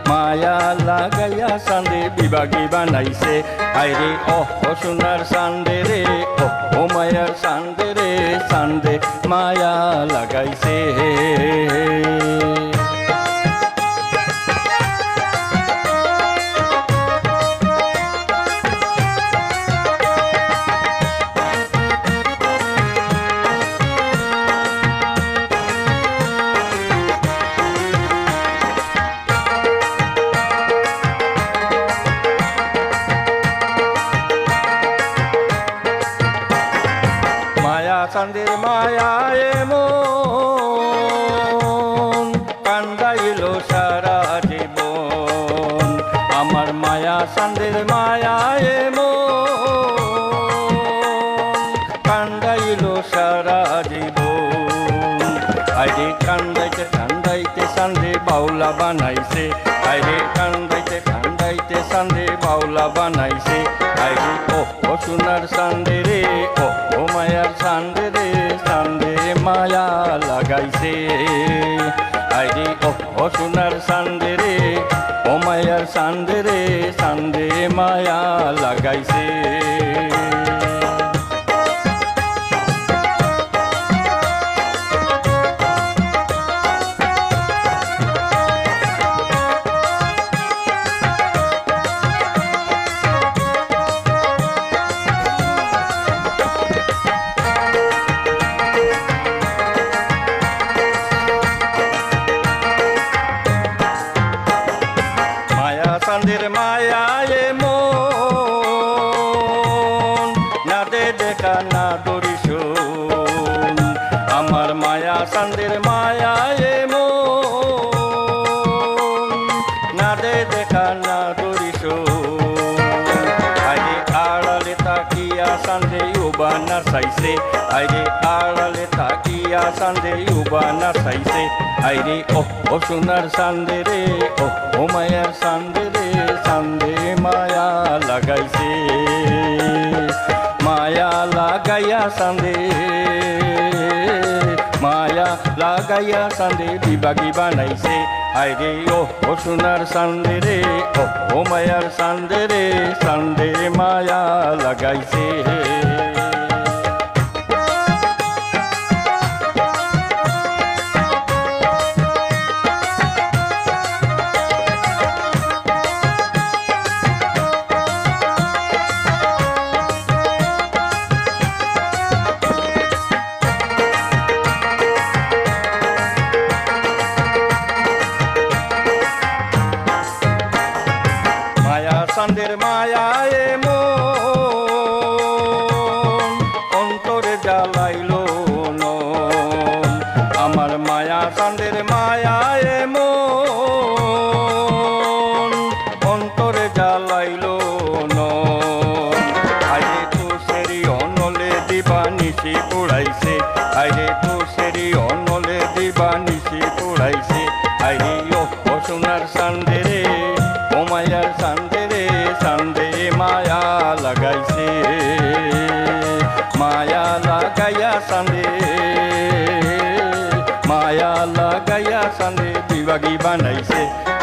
মায়া লাগাইয়া চান্দে বিভাগী বানাইছে। হায়রে, ও, ও সোনার চান্দে রে, ও, ও মায়ার চান্দে রে, চান্দে মায়া লাগাইছে। মায়া চান্দের মায়া এমন কান্দাইল সারা জীবন। আমার মায়া চান্দের মায়া এমন কান্দাইল সারা জীবন। আরে কান্দাইতে কান্দাইতে চান্দে বাউলা বানাইছে। আরে কান্দাইতে কান্দাইতে চান্দে বাউলা বানাইছে। আরে ও, ও সোনার চান্দে রে, ও, ও মায়ার চান্দে রে, চান্দে মায়া লাগাইছে। আরে ও, ও সোনার চান্দে রে, ও মায়ার চান্দে রে, চান্দে মায়া লাগাইছে। মায়া চান্দের মায়া এমন নাচাইছে, আইরে আড়ালে তাকিয়া চান্দে উবা নাচাইছে। আইরে ও, ও সোনার চান্দে রে, ও, ও মায়ার চান্দে রে, চান্দে মায়া লাগাইছে। মায়া লাগাইয়া চান্দে, মায়া লাগাইয়া চান্দে বিভাগী বানাইছে। আইরে ও, ও সোনার চান্দে রে, ও, ও মায়ার চান্দে রে, চান্দে মায়া লাগাইছে। মায়া চান্দের মায়া এমন, অন্তরে জ্বালাইল নন। আমার মায়া চান্দের মায়া এমন, অন্তরে জ্বালাইল নন। আইরে তো সেরি অনলে দিবা নিশি পুড়াইছে, আইরে তো সেরি অনলে দিবা নিশি পুড়াইছে। আইরে ও, ও সোনার চান্দে রে, ও মায়ার চান্দে রে, চান্দে মায়া লাগাইছে। মায়া লাগাইয়া চান্দে, মায়া লাগাইয়া চান্দে বিভাগী বানাইছে।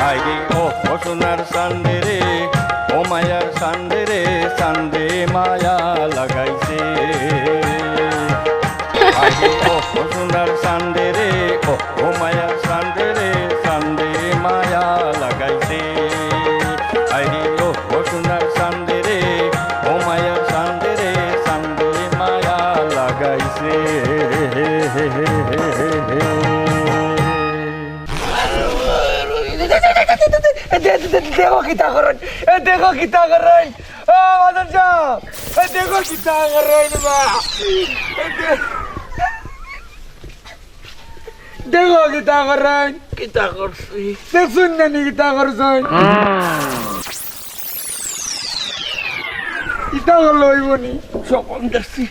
আইরে ও, ও সোনার চান্দে রে, ও মায়ার চান্দে রে, চান্দে মায়া লাগাইছে। আইরে ও, ও সোনার চান্দে রে, ও, ও মায়ার চান্দে রে, চান্দে মায়া লাগাইছে। আইরে ও, ও সোনার চান্দে রে, ও মায়ার চান্দে রে, চান্দে মায়া লাগাইছে। দে-, দে-, দে-, দেখো কিতা করইন, এ দেখো কিতা করইন, ও মাদন সাহেব, এ দেখো কিতা করইন বা, এ দে-, দেখো কিতা করইন। কিতা করছি? দেখছইন না নি কিতা করছইন? কিতা করলে অইবো নি? স্বপন দেখছি।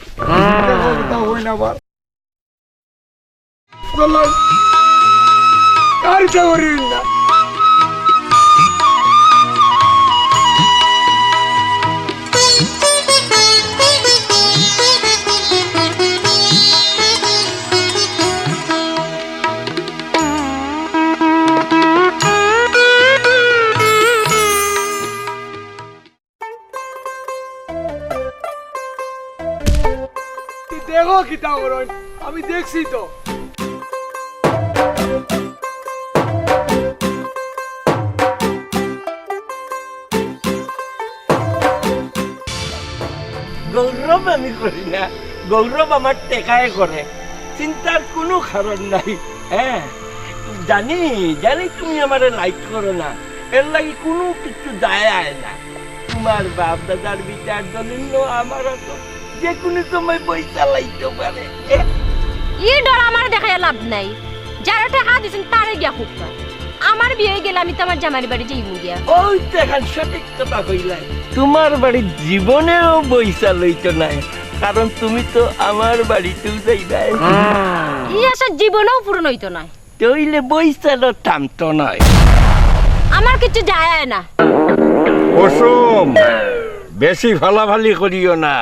দেখো কিতা অইন আবার। চলো। আর ইচ্ছা করি না। দেখো কিতা করইন, আমি দেখছি তো। গৌরব আমি করি না, গৌরব আমার টেকায় করে, চিন্তার কুনু কারণ নাই। হ্যাঁ, জানি, জানি তুমি আমারে like করো না, এরলাগি কুনু কিচ্ছু যায় আয় না। তুমার বাপ দাদার বিচার দলিল আমার আতো যে কুনু সময় বইসা লাইতো পারে। ই ডর আমারে দেখাইয়া লাভ নাই, যারে টেকা দিছইন তারে গিয়া কউক্কা। আমার বিয়া অইগেলে আমি তো আমার জামাইর বাড়ি যাইমু গিয়া। অউ তো অখন সঠিক কথা কইলায়, তুমার বাড়ি জীবনেও বইসা লইতো নায়, কারণ তুমি তো আমার বাড়িত যাইবায়। ই আশা জীবনেও পূরণ অইতো নায়। তে অইলে বইসা থামতো নায়। আমার কিচ্ছু যায় আয় না। কুসুম, বেশি ফালাফালি করিও না।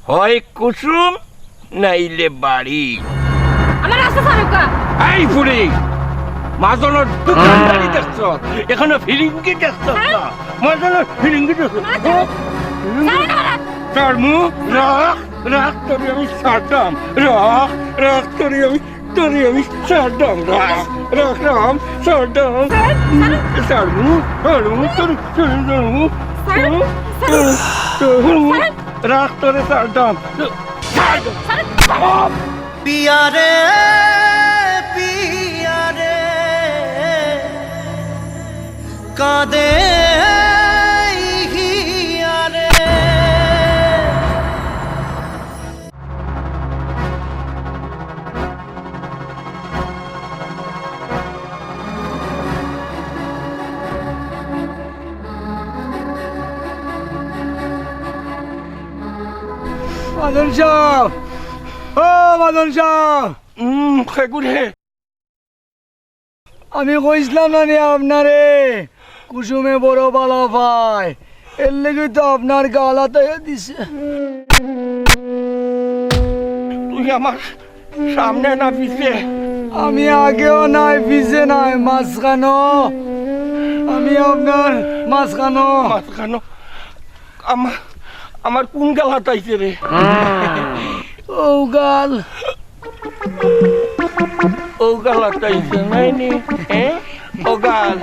হয় কুসুম, নাইলে বাড়ি। আমার রাস্তা ছাড়উক্কা। এই ফুড়ি, মাজনর দোকানদারি দেখছস, অখনো ফিরিঙ্গি দেখছস না? মাজনর ফিরিঙ্গি দেখছস? ছাড়মু, রাখ, রাখ, তোরে আমি ছাড়তাম, রাখ, রাখ, তোরে আমি তোরে আমি ছাড়তাম, রাখ, রাখ, রাখ, ছাড়তাম। ছাড়মু, ছাড়মু, তোরে, তোরে ছাড়মু। রাখ, তোরে ছাড়তাম। ছাড়। পিয়ারে, পিয়ারে, কাঁদে হিয়ারে। মাজন সাব, ও মাজন সাব। উম, খেগুরে। আমি কইছলাম না নি আপনারে, কুসুমে বড় বালা পায়, এর লাগি তো আপনার গাল আতাইয়া দিছে। তুই আমার সামনে না পিছে? আমি আগেও নাই, পিছে নাই, মাঝখানো। আমি আপনার মাঝখানো। মাঝখানো? আমার, আমার কোন গাল আতাইছে রে? ও গাল। ও গাল আতাইছে নাই নি? হ্যাঁ? ও গাল।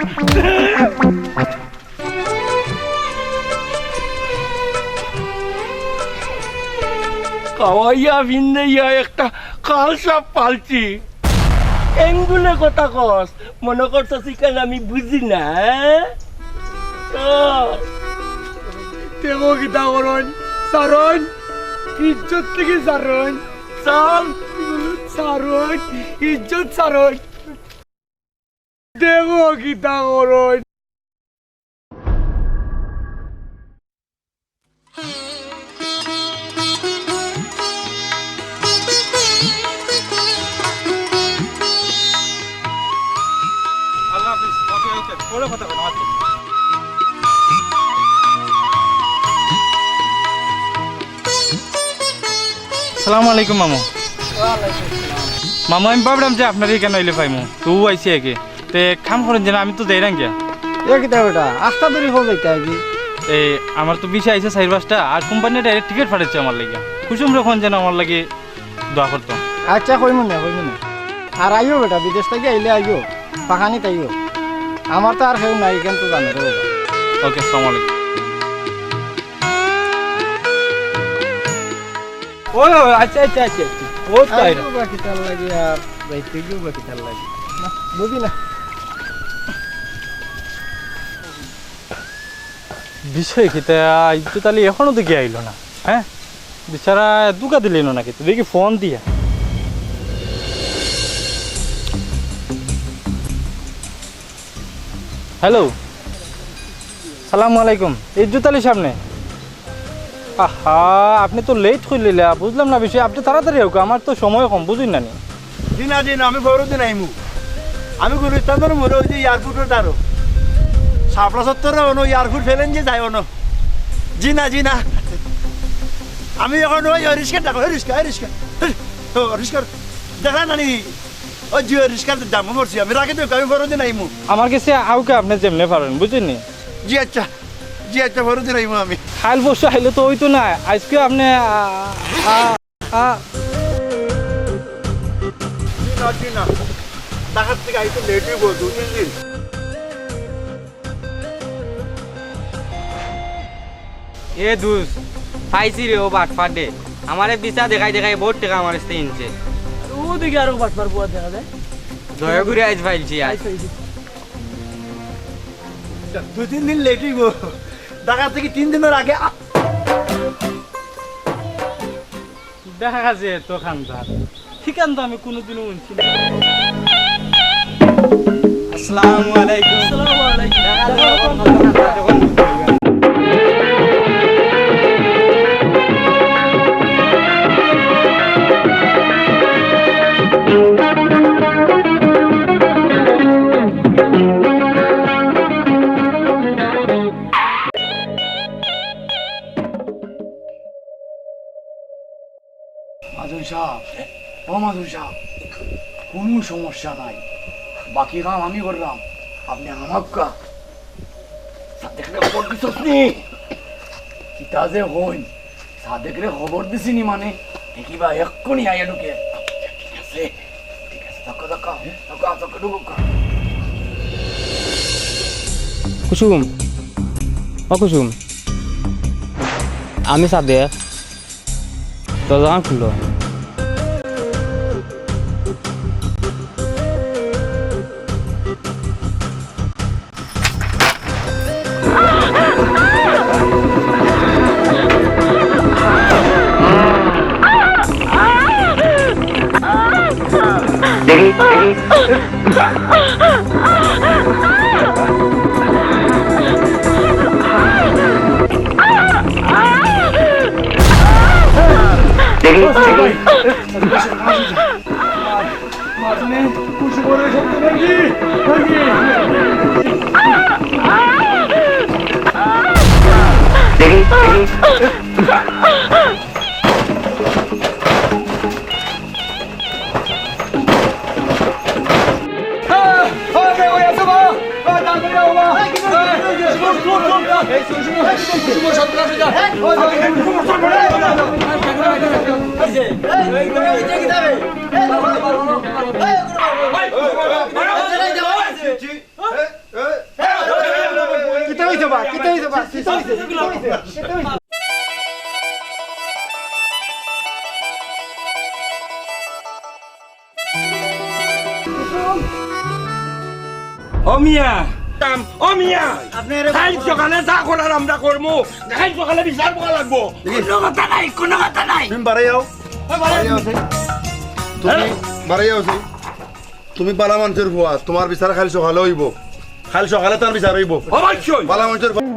খাওয়াইয়া ফিন্দাইয়া একটা কাল সাপ পালছি। এঙ্গুলে কথা কস, মনে করছস ইখান আমি বুঝি না, হ্যাঁ? কস। দেখো কিতা করইন, ছাড়ইন, ইজ্জত থাকি ছাড়ইন। চল। ছাড়ইন, ইজ্জত ছাড়ইন। দেখো কিতা করইন। আল্লাহ হাফিজ। ওকে, ওকে। পরে কথা হবে, আচ্ছা। আসসালামু আলাইকুম মামু। ওয়ালাইকুম আসসালাম। মামু, আমি ভাবলাম যে আপনারে ইখানো আইলে পাইমু, তো আইছি একে। তে কাম করইন যেন, আমি তো যাইরাম গিয়া। এ কিতা বেটা, আস্তা দূরি হো যাইতে আইবি। এ, আমার তো ভিসা আইছে চাইর পাঁচটা, আর কোম্পানিয়ে direct টিকিট পাঠাইছে আমার লাগি। কুসুমরে কইন যেন আমার লাগি দোয়া করতো। আচ্ছা, কইমু নে, কইমু নে। আর আইও বেটা, বিদেশ থাকি আইলে আইও, পাকানিত আইও। আমার তো আর কেউ নাই, ইখান তো জানো রে বাবা। ওকে, আসসালামু আলাইকুম। ওই, ওই, আচ্ছা, আচ্ছা, আচ্ছা, আচ্ছা। ও তো আইলো। আইলো বা কিতার লাগি আর যাইতে গিয়েও বা কিতার লাগি? না, বুঝি না। বিষয় কিতা, ইজ্জত আলী এখনো দেখি আইলো না, হ্যাঁ? বেচারা ধোকা দিলাইলো নাকি? তো দেখি ফোন দিয়া। হ্যালো, সালামু আলাইকুম। ইজ্জত আলী সামনে। আহা, আপনে তো লেট করিলিলা, বুঝলাম না বিষয়। আপনে তাড়াতাড়ি আউক্কা, আমার তো সময় কম, বুঝইন না নি? জি না, জি না, আমি পরর দিন আইমু। আমি গুলিস্তানর মোড়ো ওই যে এয়ারপোর্টর ধারো। শাপলা চত্বরো অনো এয়ারপোর্ট ফেলেন যে যায় অনো। জি না, জি না। আমি অখন ওই, ওই রিস্কা ডাকো, ওই রিস্কা, ওই রিস্কা। ওই, ও রিস্কা। দেখা না নি? ওই জি, ওই রিস্কার দাম মরছি। আমি রাখি দেউক্কা, আমি পরর দিন আইমু। আমার গেছে আউক্কা আপনে যেমনে পারইন, বুঝছইন নি? জি আচ্ছা, জি আচ্ছা, পরর দিন আইমু আমি। কাইল পরশু আইলে তো অইতো না, আইজকে আপনে, আ, আ, আ। জি না, জি না, ঢাকার থাকি আইতে লেট অইবো দুই তিন দিন। এ দুস, পাইছি রে অউ বাটপাররে। আমারে ভিসা দেখাই দেখাই বউত টেকা আমার কাছ থাকি নিছে। অউ দেখি আরো বাটপার পুয়া দেখা যায়। দয়া করি আইজ পাইছি আইজ। আইজ পাইছি। দুই তিন দিন লেট অইবো। ঢাকা থাকি তিন দিনর আগে আ- দেখা যায় তো খানদার। ঠিকান তো আমি কোনোদিনও শুনছি না। আসসালামু আলাইকুম। আসসালামু আলাইকুম। মাজন সাব, ও মাজন সাব, কুনু সমস্যা নাই, বাকি কাম আমি কররাম, আপনে হামাক্কা সাদেকরে খবর দিছস নি? কিতা যে কইন, সাদেকরে খবর দিছি নি মানে, দেখিবা এক্ষুনি আইয়া ঢুকে। ঠিক আছে, ঠিক আছে, যাউক্কা, যাউক্কা, যাউক্কা, যাউক্কা, ঢুকুক্কা। কুসুম, ও কুসুম, আমি সাদেক। দরজাখান খুলো। কিতা অইছে বা? কিতা অইছে বা? কিতা অইছে? কিতা অইছে? কিতা অইছে? ও মিয়া, ও মিয়া, কাইল সকালে যা করার আমরা করমু, কাইল সকালে বিচার করা লাগবো। কুনু কথা নাই, কুনু কথা নাই। তুমি বাড়াই আও। বাড়াই আও, তুমি বাড়াই আও, তুমি। তুমি বালা মানষর ফুয়া, তুমার বিচার কাইল সকালে অইবো। কাইল সকালে তার বিচার অইবো। অবশ্যই। বালা মানষর ফুয়া।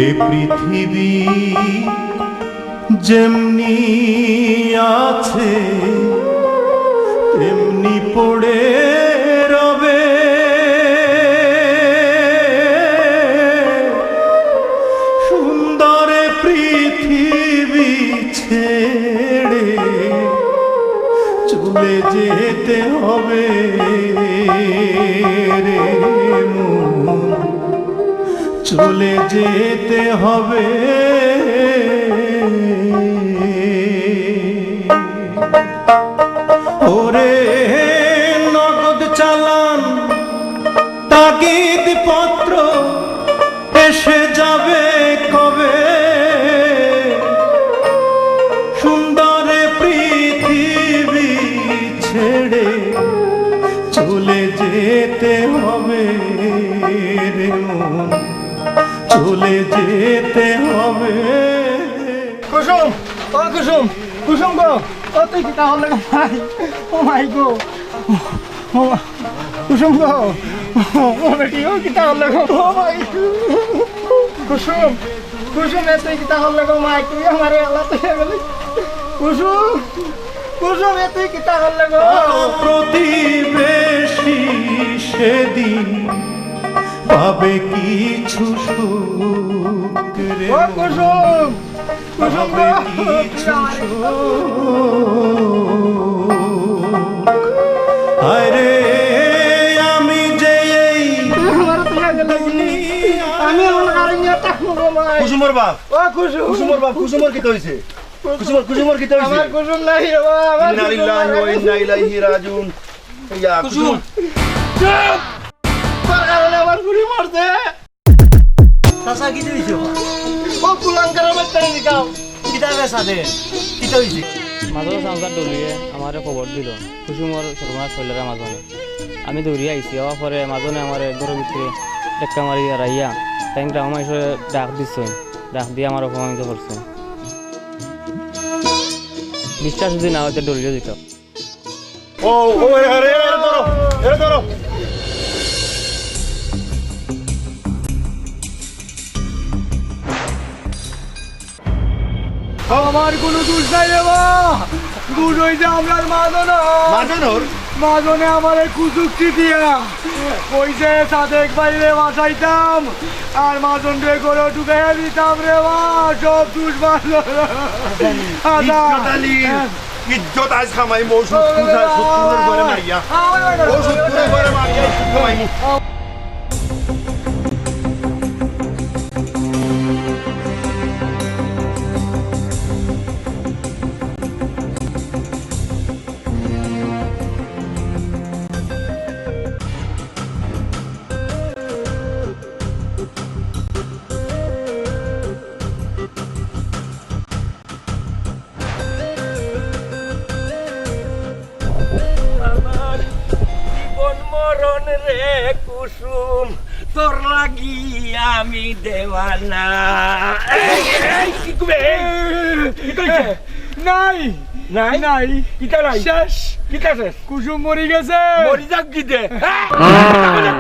এ পৃথিবী যেমনি আছে তেমনি পড়ে রবে। সুন্দর পৃথিবী ছেড়ে চলে যেতে হবে রে মন, চলে যেতে হবে। ওরে নগদ চালান, তাগিদ পত্র এসে যাবে কবে? সুন্দর পৃথিবী ছেড়ে চলে যেতে হবে রে মন, চলে যেতে হবে। কুসুম, ও কুসুম, কুসুম গো, ও তুই কিতা করলে গো মাই? ও মাই গো, ও মা, কুসুম গো, ও বেটি, ও কিতা করলে গো? ও মাই, কুসুম, কুসুম, এ তুই কিতা করলে গো মাই? তুই আমারে আলাদা হয়ে গেলি। কুসুম, কুসুম, এ তুই কিতা করলে গো? প্রতিবেশী সেদিন পাবে কিছু সুখ রে ও মন। কুসুম, কুসুম গো, পাবে কিছু সুখ। আরে আমি যে এই তুই আমারে তুই আগে লাগলি। আমি এখন আর ইয়া থাকবো গো মাই। কুসুমর বাপ। ও কুসুম। কুসুমর বাপ, কুসুমর কিতা অইছে? কুসুমর, কুসুমর কিতা অইছে? আমার কুসুম নাই রে বাবা, আমার ইন্না কুসুম লিল্লাহি নাই। ওয়া ইন্না ইলাইহি রাজিউন। ইয়া, কুসুম। কুসুম। চুপ! তোর কারণে আমার ফুরি মরছে। চাচা, কিতা অইছে? ও কুলাঙ্গার আমার টাইম দিকাও। কিতা রে সাদে? কিতা অইছে? মাঝে সামসার ডলিয়ে আমারে খবর দিল। কুসুমর সর্বনাশ অইলো রে মাজনে। আমি দৌড়িয়া আইছি, আওয়ার পরে মাজনে আমারে ঘরর ভিতরে ধাক্কা মারি হারাইয়া, তাইন গ্রামর মানষে ডাক দিছইন, ডাক দিয়া আমারে অপমানিত করছইন। বিশ্বাস যদি না অয় তে ডলিয়ে দিতাম। ও, ও, এরে, এরে, এরে ধরো, এরে ধরো। আমার কুনু দুষ নাই রে বা। দুষ অইছে আমরার মাজনর। মাজনর? মাজনে আমারে কুচুক্তি দিয়া কইছে সাদেক ভাইরে বাঁচাইতাম, আর মাজনরে ঘরো ঢুকাইয়া দিতাম রে বা। সব দুষ মাজনর। আচ্ছা। ইজ্জত আইজ কামাইমু, ও সুৎকুর, সুৎকুরর ঘরে মারিয়া। ও সুৎকুরর ঘরে মারিয়া, ইজ্জত কামাইমু। কি আমি দেওয়ানা। এই, এই, কি তুমি, এই, কি কইছে? নাই। নাই? নাই। কিতা নাই? শেষ। কিতা শেষ? কুসুম মরি গেছে। মরি যাক কি দে? হ্যাঁ?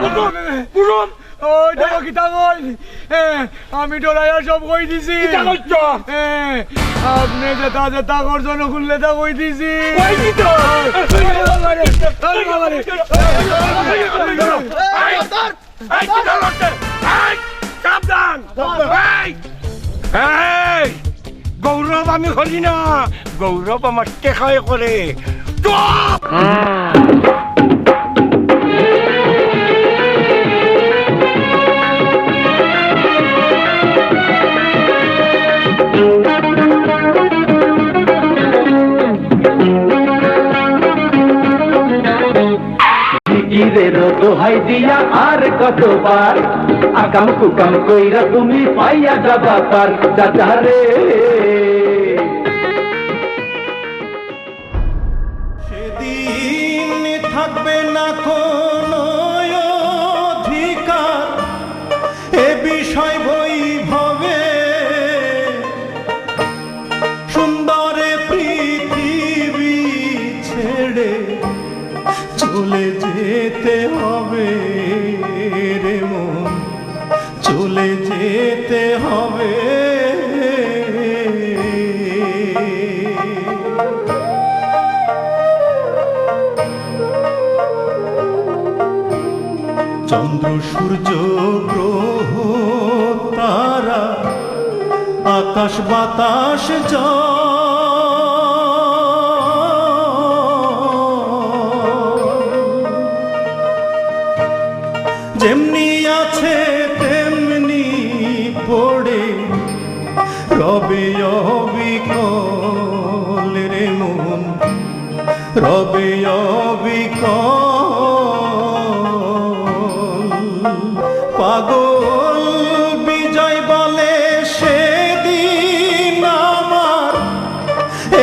কুসুম, কুসুম। ওই দেখো কিতা কই। এ, আমি ডরাইয়া সব কই দিছি। কিতা কইছ? এ, আপনি যেটা যেটা করছেন, ওগুলো তা কই দিছি। কই দিত? আরে বাবা রে, আরে বাবা রে। এই, কিতা করছে? এই, সাবধান! এই! এই! গৌরব আমি করি না, গৌরব আমার টেকায় করে। চুপ! ফিকিরের দোহাই দিয়া আর কতবার আকাম কুকাম কইরা তুমি পাইয়া যাবা পার, চাচা রে। সেদিন থাকবে না কোনো অধিকার এ বিষয় বৈভবে, সুন্দরে পৃথিবী ছেড়ে চলে যেতে হবে রে মন, চলে যেতে হবে। চন্দ্র সূর্য গ্রহ তারা আকাশ বাতাস জল যেমনি আছে তেমনি পড়ে রবে অবিকল রে মন, রবে অবিকল। পাগল বিজয় বলে সেদিন আমার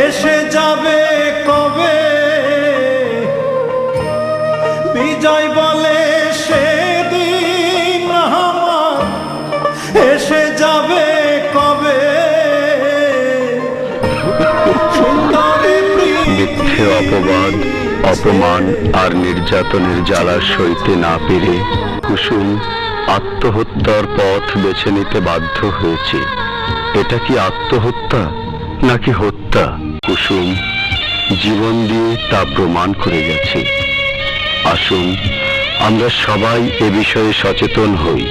এসে যাবে কবে? বিজয় বলে সেদিন আমার এসে যাবে কবে? সুন্দরী পৃথিবী। মিথ্যে অপবাদ, অপমান আর নির্যাতনের জ্বালা সইতে না পেরে কুসুম আত্মহত্যার পথ বেছে নিতে বাধ্য হয়েছে। এটা কি আত্মহত্যা নাকি হত্যা? কুসুম জীবন দিয়ে তা প্রমাণ করে গেছে। আসুন, আমরা সবাই এ বিষয়ে সচেতন হই।